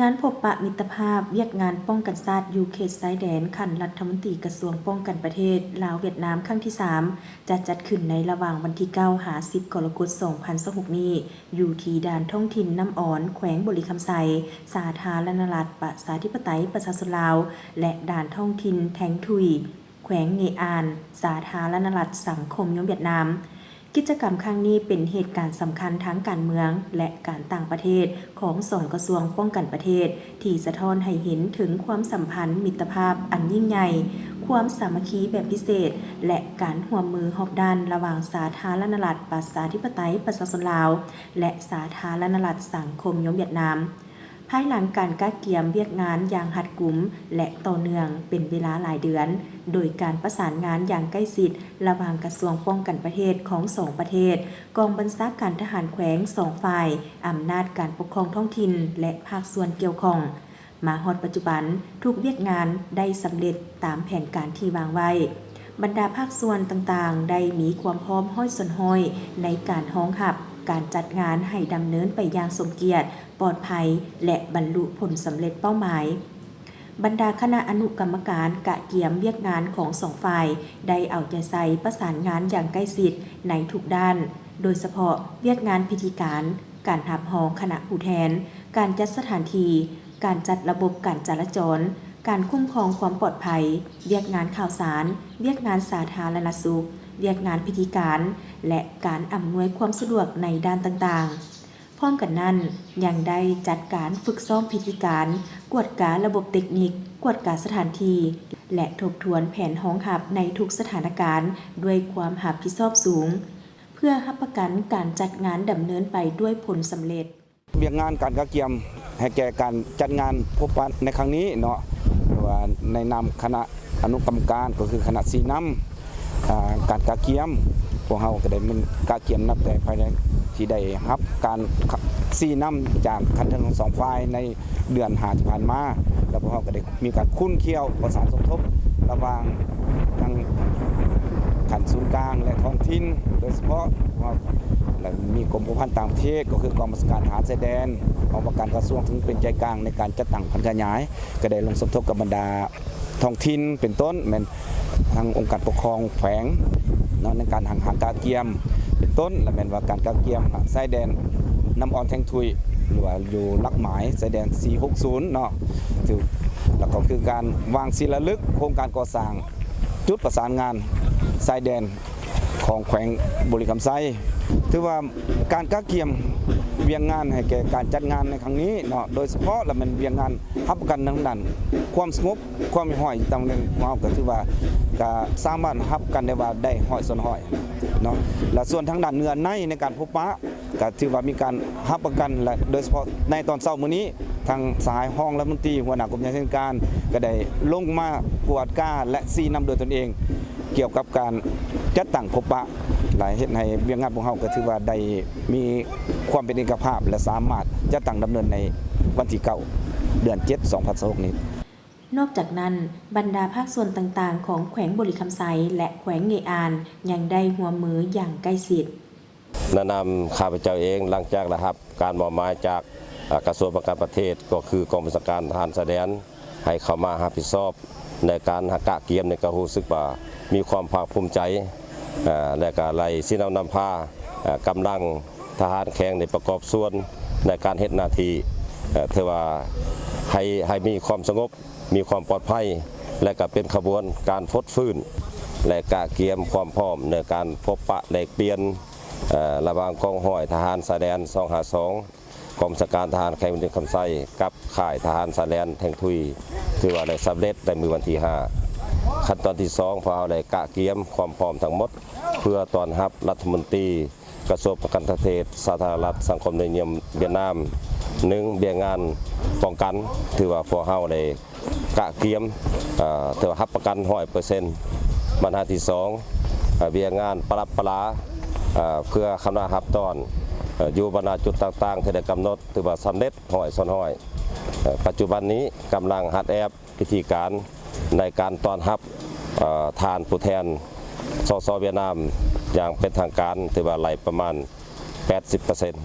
ງານພົບປະມິດຕະພາບວຽກງານປ້ອງກັນຊາດຢູ່ເຂດຊາຍແດນ ຂັ້ນລັດຖະມົນຕີກະຊວງປ້ອງກັນປະເທດລາວ-ຫວຽດນາມ ຄັ້ງທີສາມ ຈະຈັດຂຶ້ນໃນລະຫວ່າງວັນທີເກົ້າ ຫາ ສິບ ກໍລະກົດ ສອງພັນຊາວຫົກນີ້ ຢູ່ທີ່ດ່ານທ້ອງຖິ່ນນ້ຳອອນ ແຂວງບໍລິຄຳໄຊ ສາທາລະນະລັດ ປະຊາທິປະໄຕ ປະຊາຊົນລາວ ແລະ ດ່ານທ້ອງຖິ່ນແທງທຸຍ ແຂວງເງອານ ສາທາລະນະລັດສັງຄົມນິຍົມຫວຽດນາມ. ກິດຈະກຳຄັ້ງນີ້ເປັນເຫດການສຳຄັນທາງການເມືອງ ແລະ ການຕ່າງປະເທດຂອງສອງກະຊວງປ້ອງກັນປະເທດ ທີ່ສະທ້ອນໃຫ້ເຫັນເຖິງຄວາມສຳພັນມິດຕະພາບອັນຍິ່ງໃຫຍ່, ຄວາມສາມັກຄີແບບພິເສດ ແລະ ການຮ່ວມມືຮອບດ້ານລະຫວ່າງສາທາລະນະລັດປະຊາທິປະໄຕປະຊາຊົນລາວ ແລະ ສາທາລະນະລັດສັງຄົມນິຍົມຫວຽດນາມ. ພາຍຫຼັງການກະກຽມວຽກງານຢ່າງຮັດກຸມ ແລະ ຕໍ່ເນື່ອງເປັນເວລາຫຼາຍເດືອນ, ໂດຍການປະສານງານຢ່າງໃກ້ຊິດລະຫວ່າງກະຊວງປ້ອງກັນປະເທດຂອງສອງປະເທດ, ກອງບັນຊາການທະຫານແຂວງສອງຝ່າຍ, ອຳນາດການປົກຄອງທ້ອງຖິ່ນ ແລະ ພາກສ່ວນກ່ຽວຂ້ອງ. ມາຮອດປັດຈຸບັນ, ທຸກວຽກງານໄດ້ສຳເລັດຕາມແຜນການທີ່ວາງໄວ້. ບັນດາພາກສ່ວນຕ່າງໆ ໄດ້ມີຄວາມພ້ອມຮ້ອຍສ່ວນຮ້ອຍໃນການຮອງຮັບການຈັດງານໃຫ້ດຳເນີນໄປຢ່າງສົມກຽດ, ປອດໄພ ແລະ ບັນລຸຜົນສຳເລັດເປົ້າໝາຍ. ບັນດາຄະນະອະນຸກຳມະການກະກຽມວຽກງານຂອງສອງຝ່າຍ ໄດ້ເອົາໃຈໃສ່ປະສານງານຢ່າງໃກ້ຊິດໃນທຸກດ້ານ, ໂດຍສະເພາະວຽກງານພິທີການ, ການຮັບຮອງຄະນະຜູ້ແທນ, ການຈັດສະຖານທີ່, ການຈັດລະບົບການຈະລາຈອນ, ການຄຸ້ມຄອງຄວາມປອດໄພ, ວຽກງານຂ່າວສານ, ວຽກງານສາທາລະນະສຸກ, ວຽກງານພິທີການ ແລະ ການອຳນວຍຄວາມສະດວກໃນດ້ານຕ່າງໆ. ພ້ອມກັນນັ້ນ, ຍັງໄດ້ຈັດການຝຶກຊ້ອມພິທີການ, ກວດກາລະບົບເຕັກນິກ, ກວດກາສະຖານທີ່ ແລະ ທົບທວນແຜນຮອງຮັບໃນທຸກສະຖານະການດ້ວຍຄວາມຮັບຜິດຊອບສູງ, ເພື່ອຮັບປະກັນການຈັດງານດຳເນີນໄປດ້ວຍຜົນສຳເລັດ. ວຽກງານການກະກຽມໃຫ້ແກ່ການຈັດງານພົບປະໃນຄັ້ງນີ້ເນາະ, ຫຼືວ່າໃນນາມຄະນະອະນຸກຳມະການ ກໍຄືຄະນະຊີ້ນຳ ອາ ການກະກຽມ, ພວກເຮົາກໍໄດ້ແມ່ນກະກຽມນັບແຕ່ພາຍໃນທີ່ໄດ້ຮັບການ ຄ- ຊີ້ນຳຈາກຂັ້ນເທິງທັງສອງຝ່າຍໃນເດືອນຫ້າທີ່ຜ່ານມາ, ແລ້ວພວກເຮົາກໍໄດ້ມີການຂຸ້ນຂ້ຽວປະສານສົມທົບລະຫວ່າງທັງຂັ້ນສູນກາງ ແລະ ທ້ອງຖິ່ນ ໂດຍສະເພາະ ແລະ ມີກົມພົວພັນຕ່າງປະເທດ ກໍຄືກອງບັນຊາການທະຫານຊາຍແດນ ກອງບັນຊາການກະຊວງ ຊຶ່ງເປັນໃຈກາງໃນການຈັດຕັ້ງຜັນຂະຫຍາຍ ກໍໄດ້ລົງສົມທົບກັບບັນດາ ທ້ອງຖິ່ນ ເປັນຕົ້ນແມ່ນທາງອົງການປົກຄອງແຂວງເນາະ ໃນການຫາ ຫາກະກຽມ ເປັນຕົ້ນ ແລະແມ່ນວ່າການກະກຽມຊາຍແດນນ້ຳອອນແທງທຸຍ ຫຼືວ່າຢູ່ຫຼັກໝາຍຊາຍແດນສີ່ຫົກສູນເນາະ ຖື ແລ້ວກໍຄືການວາງສີລາລຶກໂຄງການກໍ່ສ້າງຈຸດປະສານງານຊາຍແດນ ຂອງແຂວງບໍລິຄຳໄຊ. ຖືວ່າການກະກຽມວຽກງານໃຫ້ແກ່ການຈັດງານໃນຄັ້ງນີ້ເນາະ ໂດຍສະເພາະລະແມ່ນວຽກງານຮັບປະກັນທາງດ້ານຄວາມສະຫງົບ ຄວາມຮຽບຮ້ອຍ ຕຳແໜ່ງຂອງເຮົາກໍຖືວ່າ ກໍສາມາດຮັບປະກັນໄດ້ວ່າໄດ້ຮ້ອຍສ່ວນຮ້ອຍເນາະ ແລະ ສ່ວນທາງດ້ານເນື້ອໃນໃນການພົບປະ ກໍຖືວ່າມີການຮັບປະກັນ ແລະ ໂດຍສະເພາະໃນຕອນເຊົ້າມື້ນີ້ ທາງສະຫາຍຮອງລັດຖະມົນຕີ ຫົວໜ້າກົມໃຫຍ່ສັງເກດການ ກໍໄດ້ລົງມາກວດກາ ແລະ ຊີ້ນຳດ້ວຍຕົນເອງ ກ່ຽວກັບການຈັດຕັ້ງພົບປະ ແລະ ເຮັດໃຫ້ວຽກງານພວກເຮົາກໍຖືວ່າໄດ້ມີຄວາມເປັນເອກະພາບ ແລະ ສາມາດຈັດຕັ້ງດຳເນີນໃນວັນທີເກົ້າ ເດືອນເຈັດ ສອງພັນຊາວຫົກນີ້. ນອກຈາກນັ້ນ, ບັນດາພາກສ່ວນຕ່າງໆຂອງແຂວງບໍລິຄຳໄຊ ແລະ ແຂວງເງອານ ຍັງໄດ້ຮ່ວມມືຢ່າງໃກ້ຊິດ. ໃນນາມຂ້າພະເຈົ້າເອງ, ຫຼັງຈາກໄດ້ຮັບການມອບໝາຍຈາກ ອາ ກະຊວງປ້ອງກັນປະເທດ ກໍຄືກອງບັນຊາການທະຫານຊາຍແດນ ໃຫ້ເຂົ້າມາຮັບຜິດຊອບໃນການກະກຽມນີ້ ກໍຮູ້ສຶກວ່າມີຄວາມພາກພູມໃຈ ອາ ແລະ ກໍໄດ້ຊີ້ນຳນຳພາ ອາ ກຳລັງທະຫານແຂວງໄດ້ປະກອບສ່ວນໃນການເຮັດໜ້າທີ່ ເອີ ຖືວ່າໃຫ້ ໃຫ້ມີຄວາມສະຫງົບ ມີຄວາມປອດໄພ ແລະ ກໍເປັນຂະບວນການຟົດຟື້ນ ແລະ ກະກຽມຄວາມພ້ອມໃນການພົບປະແລກປ່ຽນ ເອີ ລະຫວ່າງກອງຮ້ອຍທະຫານຊາຍແດນສອງຫ້າສອງ ກອງບັນຊາການທະຫານແຂວງບໍລິຄຳໄຊ ກັບຄ້າຍທະຫານຊາຍແດນແທງທຸຍ ຖືວ່າໄດ້ສຳເລັດໃນມື້ວັນທີຫ້າ. ຂັ້ນຕອນທີສອງ ພວກເຮົາໄດ້ກະກຽມຄວາມພ້ອມທັງໝົດ ເພື່ອຕ້ອນຮັບລັດຖະມົນຕີ ກະຊວງປ້ອງກັນປະເທດ ສາທາລະນະລັດສັງຄົມນິຍົມຫວຽດນາມ. ໜຶ່ງ ວຽກງານປ້ອງກັນ ຖືວ່າພວກເຮົາໄດ້ກະກຽມ ເອີ ຖືວ່າຮັບປະກັນຮ້ອຍເປີເຊັນ. ບັນຫາທີສອງ ເອີ ວຽກງານປະດັບປະລາ ເອີ ເພື່ອຄະນະຮັບຕ້ອນ ເອີ ຢູ່ບັນດາຈຸດຕ່າງໆທີ່ໄດ້ກຳນົດ ຖືວ່າສຳເລັດຮ້ອຍສ່ວນຮ້ອຍ. ເອີ ປັດຈຸບັນນີ້ກຳລັງຮັດແອບ ພິທີການໃນການຕ້ອນຮັບ ເອີ ທ່ານຜູ້ແທນ ສສ ຫວຽດນາມ ຢ່າງເປັນທາງການ ຖືວ່າໄດ້ປະມານແປດສິບເປີເຊັນ.